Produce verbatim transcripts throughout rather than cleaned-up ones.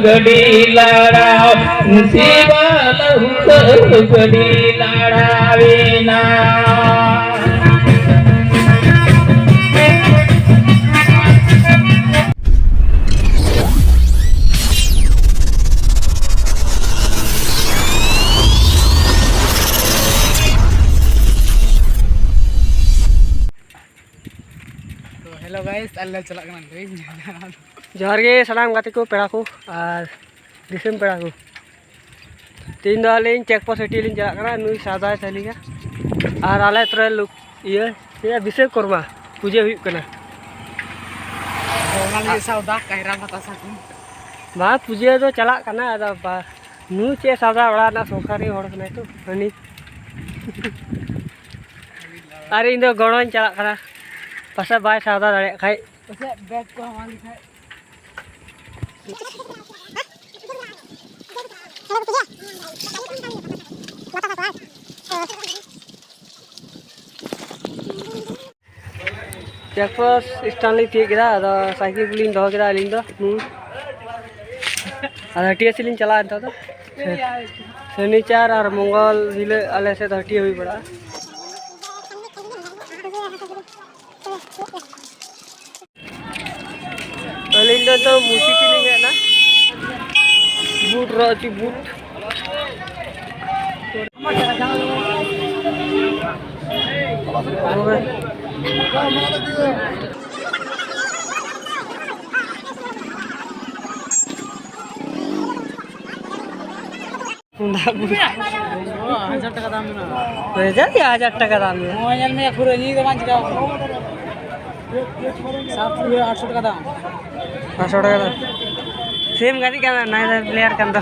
ᱜᱟᱹᱰᱤ ᱞᱟᱲᱟᱣ, ᱥᱤᱵᱟ ᱞᱟᱹᱦᱩᱫ ᱜᱟᱹᱰᱤ ᱞᱟᱲᱟᱣᱮᱱᱟ᱾ ᱛᱚ, hello guys, ᱟᱞᱮ ᱞᱮ ᱪᱟᱞᱟᱜ ᱠᱟᱱᱟ ᱜᱟᱹᱭ ᱧᱮᱞ᱾ ᱡᱚᱦᱟᱨ ᱜᱮ ᱥᱟᱱᱟᱢ ᱜᱟᱛᱮ ᱠᱚ, ᱯᱮᱲᱟ ᱠᱚ ᱟᱨ ᱫᱤᱥᱚᱢ ᱯᱮᱲᱟ ᱠᱚ᱾ ᱛᱮᱦᱮᱧ ᱫᱚ ᱟᱹᱞᱤᱧ check post ᱦᱟᱹᱴᱤᱭᱟᱹ ᱞᱤᱧ ᱪᱟᱞᱟᱜ ᱠᱟᱱᱟ, ᱱᱩᱭ ᱥᱟᱣᱫᱟᱭ ᱛᱟᱹᱞᱤᱧᱟ᱾ ᱟᱨ ᱟᱞᱮ ᱟᱹᱛᱩ ᱨᱮ ᱞᱩ-, ᱤᱭᱟᱹ, ᱪᱮᱫ, ᱵᱤᱥᱥᱚᱠᱚᱨᱢᱟ ᱯᱩᱡᱟᱹ ᱦᱩᱭᱩᱜ ᱠᱟᱱᱟ᱾ ᱚᱱᱟ ᱞᱟᱹᱜᱤᱫ ᱥᱟᱣᱫᱟ ᱠᱟᱭᱨᱟ ᱵᱷᱟᱛᱟ ᱥᱟᱠᱚᱢ᱾ ᱵᱟᱝ, ᱯᱩᱡᱟᱹ ᱫᱚ ᱪᱟᱞᱟᱜ ᱠᱟᱱᱟ, ᱟᱫᱚ ᱵᱟ-, ᱱᱩᱭ ᱪᱮᱫ ᱥᱟᱣᱫᱟ ᱚᱲᱟᱜ ᱨᱮᱱᱟᱜ ᱥᱚᱨᱠᱟᱨᱤ ᱦᱚᱲ ᱠᱟᱱᱟᱭ ᱛᱚ, ᱦᱟᱹᱱᱤ᱾ ᱟᱨ ᱤᱧ ᱫᱚ ᱜᱚᱲᱚᱧ ᱪᱟᱞᱟᱜ ᱠᱟᱱᱟ, ᱯᱟᱥᱮᱡ ᱵᱟᱭ ᱥᱟᱣᱫᱟ ᱫᱟᱲᱮᱭᱟᱜ ᱠᱷᱟᱡ᱾ ᱯᱟᱥᱮᱡ bag ᱠᱚ ᱦᱟᱢᱟᱞ ᱜᱮ ᱠᱷᱟᱡ᱾ Check post stand ᱞᱤᱧ ᱛᱤᱭᱳᱜ ᱠᱮᱫᱟ, ᱟᱫᱚ ᱥᱟᱭᱠᱮᱞ ᱠᱚᱞᱤᱧ ᱫᱚᱦᱚ ᱠᱮᱫᱟ ᱟᱹᱞᱤᱧ ᱫᱚ᱾ ᱦᱩᱸ᱾ ᱟᱫᱚ ᱦᱟᱹᱴᱤᱭᱟᱹ ᱥᱮᱫ ᱞᱤᱧ ᱪᱟᱞᱟᱜᱼᱟ ᱱᱤᱛᱚᱜ ᱫᱚ᱾ ᱥᱚᱱᱤᱪᱟᱨ ᱟᱨ ᱢᱚᱝᱜᱚᱞ ᱦᱤᱞᱳᱜ ᱟᱞᱮ ᱥᱮᱫ ᱫᱚ ᱦᱟᱹᱴᱤᱭᱟᱹ ᱦᱩᱭ ᱵᱟᱲᱟᱜᱼᱟ᱾ ᱟᱹᱞᱤᱧ ᱫᱚ ᱱᱤᱛᱚᱜ ᱢᱩᱥᱤ ᱴᱷᱮᱱ ᱞᱤᱧ ᱦᱮᱡ ᱮᱱᱟ᱾ ᱵᱩᱴ ᱨᱚᱜ ᱦᱚᱪᱚ ᱵᱩᱴ᱾ ᱫᱟᱜ ᱵᱩᱞ-, ᱚ, ᱦᱟᱡᱟᱨ ᱴᱟᱠᱟ ᱫᱟᱢ ᱢᱮᱱᱟᱜᱼᱟ᱾ ᱦᱟᱡᱟᱨ ᱜᱮ, ᱦᱟᱡᱟᱨ ᱴᱟᱠᱟ ᱫᱟᱢ ᱢᱮᱱᱟᱜᱼᱟ᱾ ᱱᱚᱜᱼᱚᱭ ᱧᱮᱞ ᱢᱮ, ᱯᱩᱨᱟᱹ ᱤᱧ ᱫᱚ ᱵᱟᱝ ᱪᱤᱠᱟᱹᱣ ᱠᱟᱱᱟ᱾ ᱥᱟᱛ ᱯᱩᱨᱟᱹ ᱟᱴᱥᱚ ᱴᱟᱠᱟ ᱫᱟᱢ᱾ ᱟᱴᱥᱚ ᱴᱟᱠᱟ ᱫᱟᱢ᱾ ᱥᱮᱢ ᱜᱟᱹᱰᱤ ᱠᱟᱱᱟ, ᱱᱟᱭ ᱱᱟᱭ player ᱠᱟᱱ ᱫᱚ᱾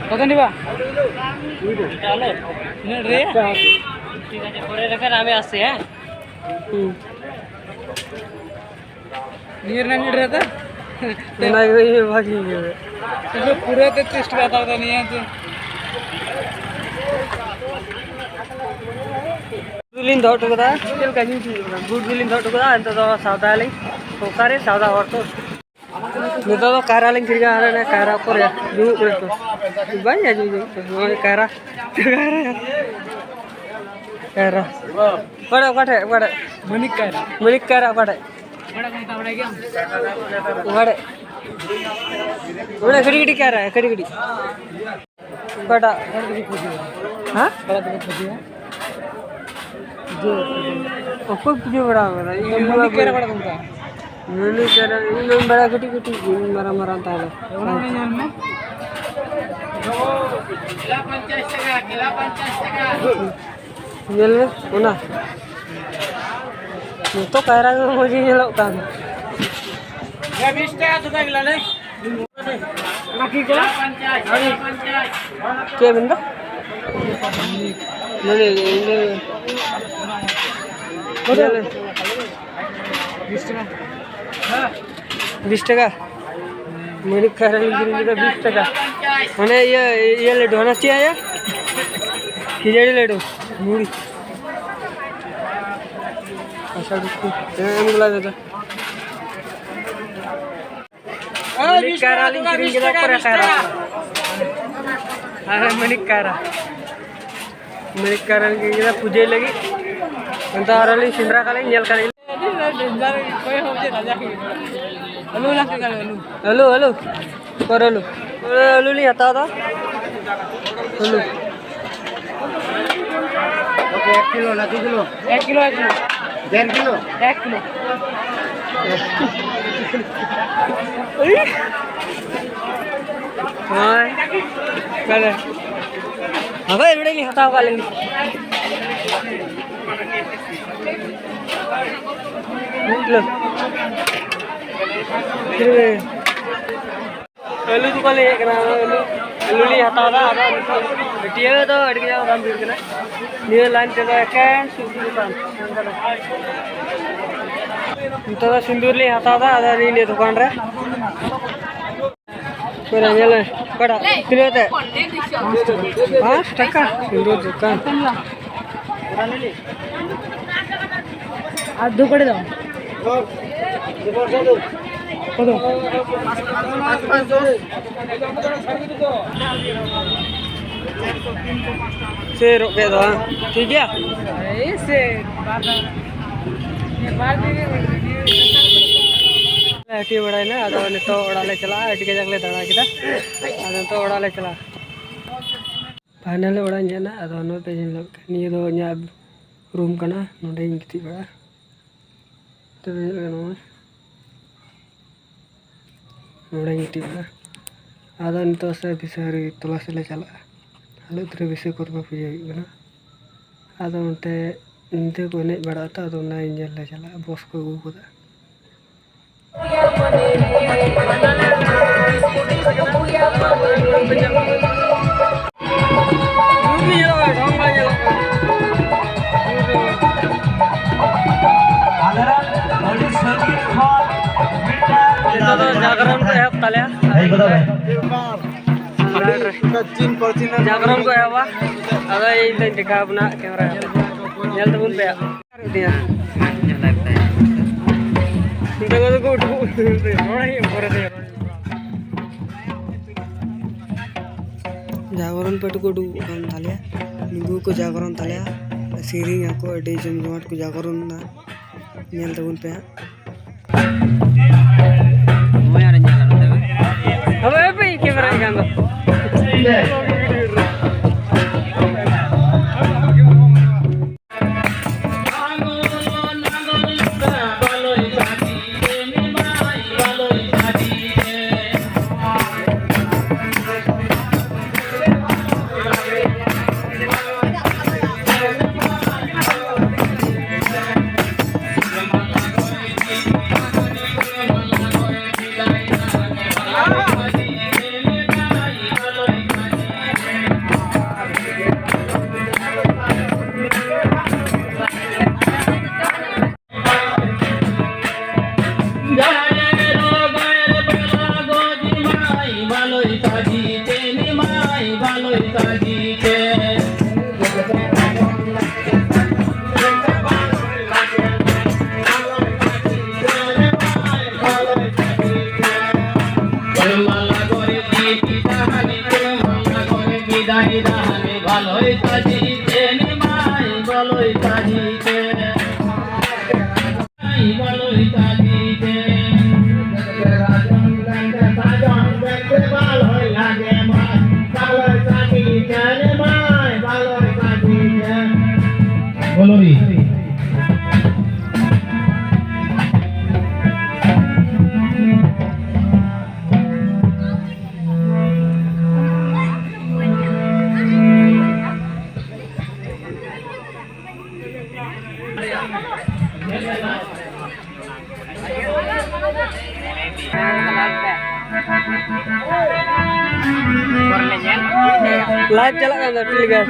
ᱠᱚᱛᱚ ᱱᱤᱵᱟ? ᱛᱤᱱᱟᱹᱜ ᱨᱮ? ᱴᱷᱤᱠ ᱟᱪᱷᱮ, ᱯᱚᱨᱮ ᱨᱮᱯᱮ ᱟᱢᱮ ᱟᱥᱮ, ᱦᱮᱸ? ᱦᱩᱸ᱾ ᱱᱤᱭᱟᱹ ᱨᱮᱱᱟᱜ ᱢᱤᱫ ᱨᱮ ᱫᱚ? ᱚᱱᱟ ᱜᱮ ᱵᱷᱟᱜᱤ ᱜᱮ᱾ ᱛᱚᱵᱮ ᱯᱩᱨᱟᱹ ᱛᱮ ᱛᱤᱥ ᱴᱟᱠᱟ ᱦᱟᱛᱟᱣ ᱫᱟ ᱱᱤᱭᱟᱹ ᱫᱚ? ᱫᱩ ᱞᱤᱧ ᱫᱚᱦᱚ ᱦᱚᱴᱚ ᱠᱟᱫᱟ᱾ ᱪᱮᱫ ᱞᱮᱠᱟ ᱧᱩ ᱦᱚᱪᱚ ᱠᱟᱱᱟ? ᱵᱩᱴ ᱜᱮᱞᱤᱧ ᱫᱚᱦᱚ ᱦᱚᱴᱚ ᱠᱟᱫᱟ᱾ ᱱᱤᱛᱚᱜ ᱫᱚ ᱥᱟᱣᱫᱟ ᱞᱤᱧ, ᱚᱠᱟᱨᱮ ᱥᱟᱣᱫᱟ ᱦᱚᱲ ᱛᱚ᱾ ᱱᱤᱛᱚᱜ ᱫᱚ ᱠᱟᱭᱨᱟ ᱞᱤᱧ ᱠᱤᱨᱤᱧᱟ᱾ ᱦᱟᱱᱮ ᱠᱟᱭᱨᱟ ᱠᱚᱨᱮ ᱫᱩᱲᱩᱵ ᱠᱟᱱᱟ ᱠᱚ᱾ ᱵᱟᱹᱧ ᱟᱸᱡᱚᱢ ᱧᱟᱢ ᱠᱟᱱᱟ᱾ ᱱᱚᱜᱼᱚᱭ ᱠᱟᱭᱨᱟ᱾ ᱠᱟᱭᱨᱟ᱾ ᱚᱠᱟᱴᱷᱮᱡ, ᱚᱠᱟᱴᱷᱮᱡ? ᱢᱟᱹᱱᱤᱠ ᱠᱟᱭᱨᱟ᱾ ᱢᱟᱹᱱᱤᱠ ᱠᱟᱭᱨᱟ ᱚᱠᱟᱴᱷᱮᱡ? ᱚᱠᱟᱴᱷᱮᱡ? ᱚᱸᱰᱮ ᱠᱟᱹᱴᱤᱡ ᱠᱟᱹᱴᱤᱡ ᱠᱟᱭᱨᱟ, ᱠᱟᱹᱴᱤᱡ ᱠᱟᱹᱴᱤᱡ᱾ ᱚᱠᱟᱴᱟᱜ? ᱦᱮᱸ? ᱚᱠᱚᱭ ᱯᱩᱡᱟᱹ ᱵᱟᱲᱟ ᱟᱠᱟᱫᱟ? ᱤᱧ ᱢᱟᱹᱱᱤᱠ ᱠᱟᱭᱨᱟ ᱵᱟᱲᱟ ᱠᱚ ᱢᱮᱛᱟᱜᱼᱟ᱾ ᱢᱟᱹᱱᱤᱠ ᱠᱟᱭᱨᱟ, ᱤᱧ ᱢᱟᱹᱱᱤᱠ ᱠᱟᱭᱨᱟ ᱠᱟᱹᱴᱤᱡ ᱠᱟᱹᱴᱤᱡ, ᱤᱧ ᱢᱟᱨᱟᱝ ᱢᱟᱨᱟᱝ ᱛᱟᱦᱮᱸ ᱞᱮᱱᱟ᱾ ᱚᱱᱟ ᱧᱮᱞ ᱢᱮ᱾ ᱧᱮᱞ ᱢᱮ, ᱚᱱᱟ᱾ ᱱᱤᱛᱚᱜ ᱠᱟᱭᱨᱟ ᱜᱮ ᱢᱚᱡᱽ ᱜᱮ ᱧᱮᱞᱚᱜ ᱠᱟᱱ᱾ ᱪᱮᱫ ᱢᱮᱱᱫᱟ? ᱢᱟᱱᱮ, ᱤᱧ ᱫᱚ ᱧᱮᱞ ᱢᱮ᱾ ᱵᱤᱥ ᱴᱟᱠᱟ᱾ ᱢᱟᱹᱱᱤᱠ ᱠᱟᱭᱨᱟ ᱞᱤᱧ ᱠᱤᱨᱤᱧ ᱠᱮᱫᱟ ᱵᱤᱥ ᱴᱟᱠᱟ᱾ ᱢᱟᱱᱮ ᱤᱭᱟᱹ, ᱤᱭᱟᱹ ᱞᱟᱹᱰᱩ, ᱦᱟᱱᱟ ᱪᱮᱫ ᱟᱭᱟ? ᱠᱷᱤᱡᱟᱲᱤ ᱞᱟᱹᱰᱩ, ᱢᱩᱲᱤ᱾ ᱟᱪᱪᱷᱟ, ᱵᱤᱥᱠᱩᱴ᱾ ᱦᱮᱸ, ᱮᱢ ᱜᱮᱞᱟ ᱫᱟᱫᱟ᱾ ᱢᱟᱹᱱᱤᱠ ᱠᱟᱭᱨᱟ ᱞᱤᱧ ᱠᱤᱨᱤᱧ ᱠᱮᱫᱟ, ᱯᱚᱨᱮ ᱠᱟᱭᱨᱟ᱾ ᱟᱨ ᱢᱟᱹᱱᱤᱠ ᱠᱟᱭᱨᱟ᱾ ᱢᱟᱹᱱᱤᱠ ᱠᱟᱭᱨᱟ ᱞᱤᱧ ᱠᱤᱨᱤᱧ ᱠᱮᱫᱟ ᱯᱩᱡᱟᱹᱭ ᱞᱟᱹᱜᱤᱫ᱾ ᱱᱤᱛᱚᱜ ᱟᱨᱚ ᱞᱤᱧ ᱥᱮᱸᱫᱽᱨᱟ ᱠᱟᱜ ᱞᱤᱧ, ᱧᱮᱞ ᱠᱟᱜ ᱞᱤᱧ᱾ ᱟᱹᱞᱩ, ᱟᱹᱞᱩ᱾ ᱚᱠᱚᱭ ᱟᱹᱞᱩ? ᱟᱹᱞᱩ ᱞᱤᱧ ᱦᱟᱛᱟᱣ ᱮᱫᱟ᱾ ᱟᱹᱞᱩ᱾ ᱮᱠ ᱠᱤᱞᱳ ᱱᱟ ᱫᱩ ᱠᱤᱞᱳ? ᱮᱠ ᱠᱤᱞᱳ, ᱮᱠ ᱠᱤᱞᱳ᱾ ᱰᱮᱲ ᱠᱤᱞᱳ? ᱮᱠ ᱠᱤᱞᱳ᱾ ᱦᱳᱭ᱾ ᱛᱟᱦᱞᱮ᱾ ᱦᱳᱭ, ᱱᱚᱰᱮ ᱜᱮ ᱦᱟᱛᱟᱣ ᱠᱟᱜ ᱞᱤᱧ᱾ ᱢᱤᱫ ᱠᱤᱞᱳ᱾ ᱟᱹᱞᱩ ᱫᱚᱠᱟᱱ ᱞᱤᱧ ᱦᱮᱡ ᱠᱟᱱᱟ, ᱟᱹᱞᱩ, ᱟᱹᱞᱩ ᱞᱤᱧ ᱦᱟᱛᱟᱣ ᱮᱫᱟ᱾ ᱟᱫᱚ ᱱᱤᱛᱚᱜ ᱦᱟᱹᱴᱭᱟᱹ ᱫᱚ ᱟᱹᱰᱤ ᱠᱟᱡᱟᱠ ᱵᱟᱝ ᱵᱷᱤᱲ ᱠᱟᱱᱟ᱾ ᱱᱤᱭᱟᱹ ᱞᱟᱭᱤᱱ ᱛᱮᱫᱚ ᱮᱠᱮᱱ ᱥᱩᱫᱽ ᱫᱚᱠᱟᱱ᱾ ᱱᱤᱛᱚᱜ ᱫᱚ ᱥᱤᱸᱫᱩᱨ ᱞᱤᱧ ᱦᱟᱛᱟᱣ ᱮᱫᱟ, ᱟᱫᱚ ᱱᱤᱭᱟᱹ, ᱱᱤᱭᱟᱹ ᱫᱚᱠᱟᱱ ᱨᱮ᱾ ᱚᱠᱚᱭ ᱧᱮᱞ ᱢᱮ, ᱚᱠᱟᱴᱟᱜ? ᱛᱤᱱᱟᱹᱜ ᱠᱟᱛᱮ? ᱯᱟᱸᱪ ᱴᱟᱠᱟ᱾ ᱥᱤᱸᱫᱩᱨ ᱫᱚᱠᱟᱱ᱾ ᱟᱨ ᱫᱩ ᱠᱚᱲᱤ ᱫᱚ? ᱠᱚᱫᱚ? ᱥᱮ ᱨᱚᱜ ᱠᱮᱫ ᱫᱚ, ᱵᱟᱝ? ᱴᱷᱤᱠ ᱜᱮᱭᱟ? ᱮᱭ ᱥᱮ, ᱵᱟᱨ ᱫᱷᱟᱣ᱾ ᱵᱟᱨ ᱫᱤᱱ ᱨᱮ ᱦᱟᱹᱴᱤᱭᱟᱹ ᱵᱟᱲᱟᱭᱮᱱᱟ, ᱟᱫᱚ ᱱᱤᱛᱚᱜ ᱚᱲᱟᱜ ᱞᱮ ᱪᱟᱞᱟᱜᱼᱟ᱾ ᱟᱹᱰᱤ ᱠᱟᱡᱟᱠ ᱞᱮ ᱫᱟᱬᱟ ᱠᱮᱫᱟ, ᱟᱫᱚ ᱱᱤᱛᱚᱜ ᱚᱲᱟᱜ ᱞᱮ ᱪᱟᱞᱟᱜᱼᱟ᱾ ᱯᱷᱟᱭᱱᱟᱞ ᱚᱲᱟᱜ ᱤᱧ ᱦᱮᱡ ᱮᱱᱟ᱾ ᱟᱫᱚ ᱱᱚᱛᱮ ᱧᱮᱞᱚᱜ ᱠᱟᱱᱟ, ᱱᱤᱭᱟᱹ ᱫᱚ ᱤᱧᱟᱹᱜ ᱨᱩᱢ ᱠᱟᱱᱟ, ᱱᱚᱸᱰᱮᱧ ᱜᱤᱛᱤᱡ ᱵᱟᱲᱟᱜᱼᱟ᱾ ᱛᱚᱵᱮ ᱧᱮᱞᱚᱜ ᱠᱟᱱᱟ ᱱᱚᱜᱼᱚᱭ᱾ ᱱᱚᱰᱮᱧ ᱜᱤᱛᱤᱡ ᱮᱱᱟ᱾ ᱟᱫᱚ ᱱᱤᱛᱚᱜ ᱥᱮ ᱵᱤᱥᱟᱹᱨᱤ ᱛᱚᱞᱟᱥ ᱞᱮ ᱪᱟᱞᱟᱜᱼᱟ᱾ ᱟᱞᱮ ᱟᱹᱛᱩ ᱨᱮ ᱵᱤᱥᱟᱹ ᱠᱚᱨᱢᱚ ᱯᱩᱡᱟᱹ ᱦᱩᱭᱩᱜ ᱠᱟᱱᱟ᱾ ᱟᱫᱚ ᱚᱱᱛᱮ ᱧᱤᱫᱟᱹ ᱠᱚ ᱮᱱᱮᱡ ᱵᱟᱲᱟᱜᱼᱟ ᱛᱚ, ᱟᱫᱚ ᱚᱱᱟ ᱧᱮᱞ ᱞᱮ ᱪᱟᱞᱟᱜᱼᱟ᱾ ᱵᱚᱥ ᱠᱚ ᱟᱹᱜᱩ ᱠᱟᱫᱟ᱾ ᱟᱞᱮᱨᱮᱱ ᱟᱹᱰᱤ ᱥᱟᱺᱜᱤᱧ ᱠᱷᱚᱱ ᱢᱤᱫᱴᱟᱝ ᱱᱤᱛᱚᱜ ᱫᱚ ᱡᱟᱜᱽᱨᱚᱱ ᱠᱚ ᱮᱦᱚᱵ ᱛᱟᱞᱮᱭᱟ᱾ ᱦᱮᱡ ᱜᱚᱫᱚᱜ ᱢᱮ᱾ ᱡᱟᱜᱽᱨᱚᱱ ᱠᱚ ᱮᱦᱚᱵᱟ᱾ ᱟᱫᱚ ᱤᱧ ᱫᱚᱧ ᱫᱮᱠᱷᱟᱣ ᱟᱵᱚᱱᱟ ᱠᱮᱢᱮᱨᱟ᱾ ᱧᱮᱞ ᱛᱟᱵᱚᱱ ᱯᱮ᱾ ᱡᱟᱜᱚᱨᱚᱱ ᱯᱟᱹᱴᱤ ᱠᱚ ᱩᱰᱩᱠᱚᱜ ᱠᱟᱱ ᱛᱟᱞᱮᱭᱟ᱾ ᱱᱩᱠᱩ ᱠᱚ ᱡᱟᱜᱚᱨᱚᱱ ᱛᱟᱞᱮᱭᱟ᱾ ᱥᱮᱨᱮᱧ ᱟᱠᱚ, ᱟᱹᱰᱤ ᱡᱚᱢ ᱡᱚᱢᱟᱴ ᱠᱚ ᱡᱟᱜᱚᱨᱚᱱ ᱮᱫᱟ᱾ ᱧᱮᱞ ᱛᱟᱵᱚᱱ ᱯᱮ ᱦᱟᱸᱜ᱾ ᱦᱳᱭ, ᱟᱨ ᱧᱮᱞᱟ ᱱᱚᱛᱮ ᱢᱟ᱾ ᱦᱳᱭ, ᱦᱳᱭ, ᱠᱮᱢᱮᱨᱟ ᱜᱮ ᱠᱟᱱ ᱫᱚ᱾ ᱵᱟᱞᱚᱭ ᱥᱟᱡᱤ ᱛᱮ ᱱᱤᱢᱟᱭ, ᱵᱟᱞᱚᱭ ᱥᱟᱡᱤ ᱛᱮ᱾ ᱵᱟᱞᱚᱭ ᱥᱟᱡᱤ ᱛᱮ᱾ ᱵᱟᱞᱚᱭ ᱥᱟᱡᱤ ᱛᱮ ᱱᱤᱢᱟᱭ, ᱵᱟᱞᱚᱭ ᱥᱟᱡᱤ ᱛᱮ᱾ ᱵᱚᱞᱚᱨᱤ᱾ Live ᱪᱟᱞᱟᱜ ᱠᱟᱱᱟ, ᱴᱮᱞᱤᱜᱨᱟᱢ᱾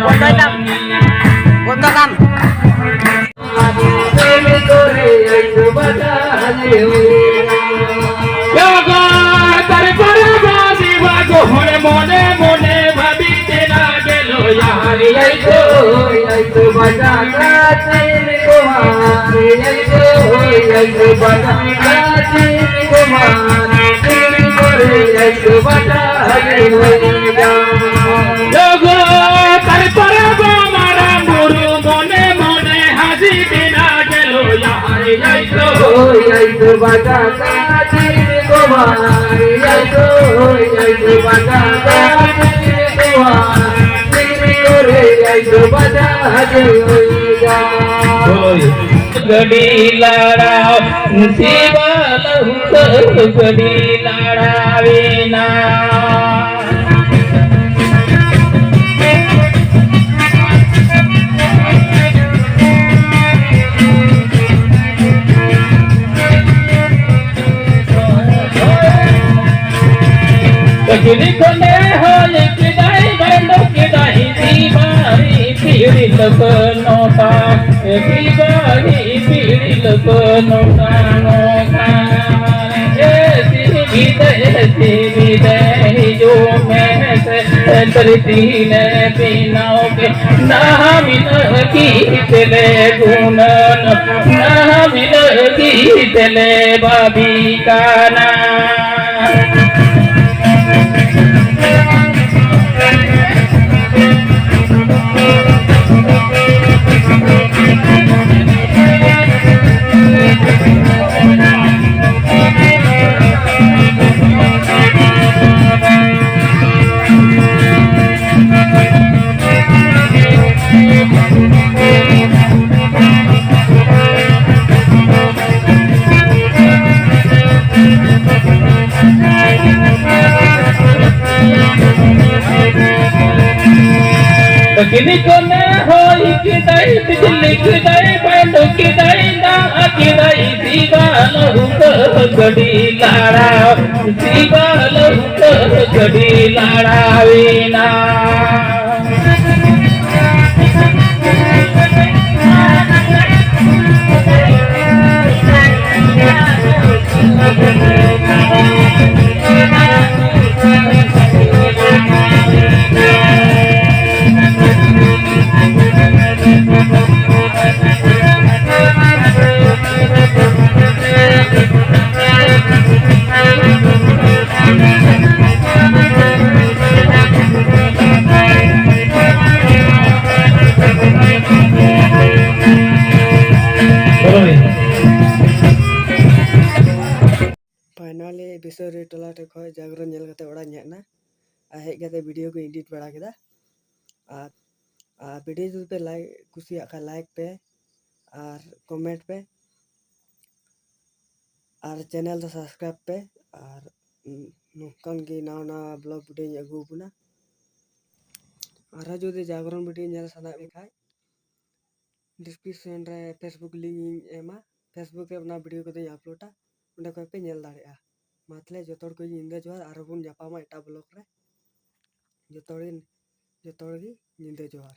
ᱵᱚᱱᱫᱚᱭ ᱛᱟᱢ, ᱵᱚᱱᱫᱚ ᱠᱟᱢ᱾ ᱢᱚᱱᱮ ᱢᱚᱱᱮ ᱵᱷᱟᱵᱤ ᱛᱮᱱᱟ ᱜᱮᱞᱚ ᱭᱟᱨ ᱭᱟᱭ ᱠᱚ, ᱭᱟᱭ ᱠᱚ ᱵᱟᱡᱟ ᱠᱟᱪᱤᱱ ᱠᱚ ᱢᱟᱨ, ᱭᱟᱭ ᱠᱚ, ᱭᱟᱭ ᱠᱚ ᱵᱟᱡᱟ ᱠᱟᱪᱤᱱ ᱠᱚ ᱢᱟᱨ, ᱛᱤᱱ ᱠᱚᱨᱮ ᱭᱟᱭ ᱠᱚ ᱵᱟᱡᱟ ᱦᱟᱜᱤ ᱦᱩᱭ ᱜᱟ᱾ ᱡᱚᱜᱚ ᱛᱟᱨ ᱯᱟᱨᱟ ᱵᱟ ᱢᱟᱨᱟᱝ ᱵᱩᱨᱩ ᱢᱚᱱᱮ ᱢᱚᱱᱮ ᱦᱟᱹᱥᱤ ᱛᱮᱱᱟ ᱜᱮᱞᱚ ᱭᱟᱨ ᱭᱟᱭ ᱠᱚ, ᱭᱟᱭ ᱠᱚ ᱵᱟᱡᱟ ᱠᱟᱪᱤᱱ ᱠᱚ ᱢᱟᱨ, ᱭᱟᱭ ᱠᱚ, ᱭᱟᱭ ᱠᱚ ᱵᱟᱡᱟ ᱠᱟᱪᱤᱱ ᱠᱚ ᱢᱟᱨ, ᱛᱤᱱ ᱠᱚᱨᱮ ᱭᱟᱭ ᱠᱚ ᱵᱟᱡᱟ ᱦᱟᱜᱤ ᱦᱩᱭ ᱜᱟ᱾ ᱜᱟᱹᱰᱤ ᱞᱟᱲᱟᱣ, ᱥᱤᱵᱟ ᱞᱟᱹᱦᱩᱫ ᱜᱟᱹᱰᱤ ᱞᱟᱲᱟᱣᱮᱱᱟ᱾ ᱠᱤᱞᱤ ᱠᱷᱚᱱᱮ ᱦᱚᱭ ᱠᱮᱫᱟᱭ, ᱵᱟᱹᱰᱩ ᱠᱮᱫᱟᱭ, ᱫᱤᱣᱟᱱᱤ ᱯᱤᱲᱤ ᱞᱟᱹᱜᱟᱹ ᱱᱚᱴᱟ, ᱫᱤᱣᱟᱱᱤ ᱯᱤᱲᱤ ᱞᱟᱹᱜᱟᱹ ᱱᱚᱴᱟ, ᱱᱚᱴᱟ᱾ ᱮ ᱥᱤᱵᱤ ᱫᱮ, ᱥᱤᱵᱤ ᱫᱮ, ᱦᱤᱡᱩᱜ ᱢᱮ ᱥᱮ, ᱫᱷᱟᱹᱨᱛᱤ ᱞᱮ ᱵᱮᱱᱟᱣ ᱠᱮᱫ᱾ ᱱᱟᱦᱟᱢ ᱞᱟᱹᱜᱤᱫ ᱛᱮᱞᱮ ᱜᱩᱱᱟᱹᱱ, ᱱᱟᱦᱟᱢ ᱞᱟᱹᱜᱤᱫ ᱛᱮᱞᱮ ᱵᱟᱹᱵᱤ ᱠᱟᱱᱟ᱾ ᱠᱤᱞᱤ ᱠᱚᱱᱮ ᱦᱚᱭ ᱠᱮᱫᱟᱭ, ᱵᱤᱡᱽᱞᱤ ᱠᱮᱫᱟᱭ, ᱵᱟᱹᱰᱩ ᱠᱮᱫᱟᱭ, ᱫᱟᱜ ᱠᱮᱫᱟᱭ, ᱥᱤᱵᱟ ᱞᱟᱹᱦᱩᱠᱟᱹ ᱜᱟᱹᱰᱤ ᱞᱟᱲᱟᱣ, ᱥᱤᱵᱟ ᱞᱟᱹᱦᱩᱠᱟᱹ ᱜᱟᱹᱰᱤ ᱞᱟᱲᱟᱣᱮᱱᱟ᱾ ᱯᱷᱟᱭᱱᱟᱞᱤ ᱵᱤᱥᱚᱭᱨᱤ ᱴᱚᱞᱟ ᱴᱷᱮᱱ ᱠᱷᱚᱱ ᱡᱟᱜᱽᱨᱚᱱ ᱧᱮᱞ ᱠᱟᱛᱮ ᱚᱲᱟᱜ ᱤᱧ ᱦᱮᱡ ᱮᱱᱟ᱾ ᱟᱨ ᱦᱮᱡ ᱠᱟᱛᱮ ᱵᱷᱤᱰᱤᱭᱳ ᱠᱚᱧ ᱮᱰᱤᱴ ᱵᱟᱲᱟ ᱠᱮᱫᱟ᱾ ᱟᱨ, ᱟᱨ ᱵᱷᱤᱰᱤᱭᱳ ᱡᱩᱫᱤ ᱯᱮ ᱞᱟᱭᱤᱠ, ᱠᱩᱥᱤᱭᱟᱜ ᱠᱷᱟᱱ ᱞᱟᱭᱤᱠ ᱯᱮ ᱟᱨ ᱠᱚᱢᱮᱱᱴ ᱯᱮ᱾ ᱟᱨ ᱪᱮᱱᱮᱞ ᱫᱚ ᱥᱟᱵᱥᱠᱨᱟᱭᱤᱵᱽ ᱯᱮ᱾ ᱟᱨ ᱱᱚᱝᱠᱟᱱ ᱜᱮ ᱱᱟᱣᱟ ᱱᱟᱣᱟ ᱵᱞᱚᱜ ᱵᱷᱤᱰᱤᱭᱳᱧ ᱟᱹᱜᱩ ᱟᱵᱚᱱᱟ᱾ ᱟᱨᱦᱚᱸ ᱡᱩᱫᱤ ᱡᱟᱜᱽᱨᱚᱱ ᱵᱷᱤᱰᱤᱭᱳ ᱧᱮᱞ ᱥᱟᱱᱟᱭᱮᱫ ᱯᱮ ᱠᱷᱟᱡ, ᱰᱤᱥᱠᱨᱤᱯᱥᱚᱱ ᱨᱮ ᱯᱷᱮᱥᱵᱩᱠ ᱞᱤᱝᱠ ᱤᱧ ᱮᱢᱟ᱾ ᱯᱷᱮᱥᱵᱩᱠ ᱨᱮ ᱚᱱᱟ ᱵᱷᱤᱰᱤᱭᱳ ᱠᱚᱫᱚᱧ ᱟᱯᱞᱳᱰᱟ, ᱚᱸᱰᱮ ᱠᱷᱚᱱ ᱯᱮ ᱧᱮᱞ ᱫᱟᱲᱮᱭᱟᱜᱼᱟ᱾ ᱢᱟ ᱛᱟᱦᱞᱮ ᱡᱚᱛᱚ ᱦᱚᱲ ᱠᱚ ᱧᱤᱫᱟᱹ ᱡᱚᱦᱟᱨ, ᱟᱨᱦᱚᱸ ᱵᱚᱱ ᱧᱟᱯᱟᱢᱟ ᱮᱴᱟᱜ vlog ᱨᱮ᱾ ᱡᱚᱛᱚ ᱦᱚᱲ ᱜᱮ, ᱡᱚᱛᱚ ᱦᱚᱲ ᱜᱮ ᱧᱤᱫᱟᱹ ᱡᱚᱦᱟᱨ᱾